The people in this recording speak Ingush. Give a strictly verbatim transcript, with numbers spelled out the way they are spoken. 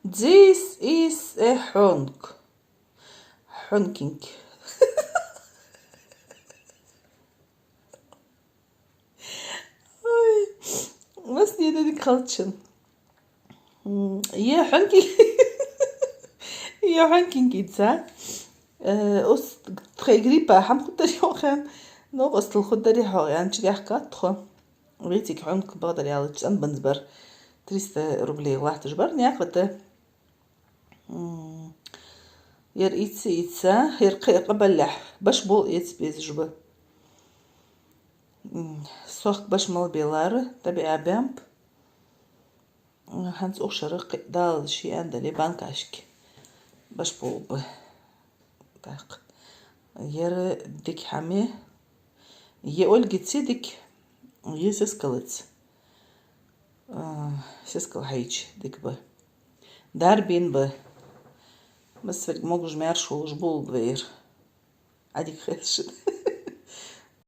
This is a honk. Honking. Ой, масса дика хилча. М, е honking. Е honking ийца. Э, ус тхоай гриппа хӀама хургдар-кх хьона, новкъостал хургдар-кх хьона, аьнна чудаьхкад тхо. Вециг honk бакъдар аьлча цӀена бенз бар. Триста рублей латташ бар наькъа тӀа. М, ер ийца, ийца, ер кхы къабеллехь башбол эца безаш ба. М, сохк башмал белар, тӀабиа бамп. М, хӀанз укх шера кхы Дала ший аьнна дале банкашка башболба. Так. Ер дика хӀама я. Е Ольгаца дика, е сискалца. А, сискал хьайча дика ба. Дарбин ба. Массаварг могаш-маьрша волаш болба вай ер. Ӏадика хеташ.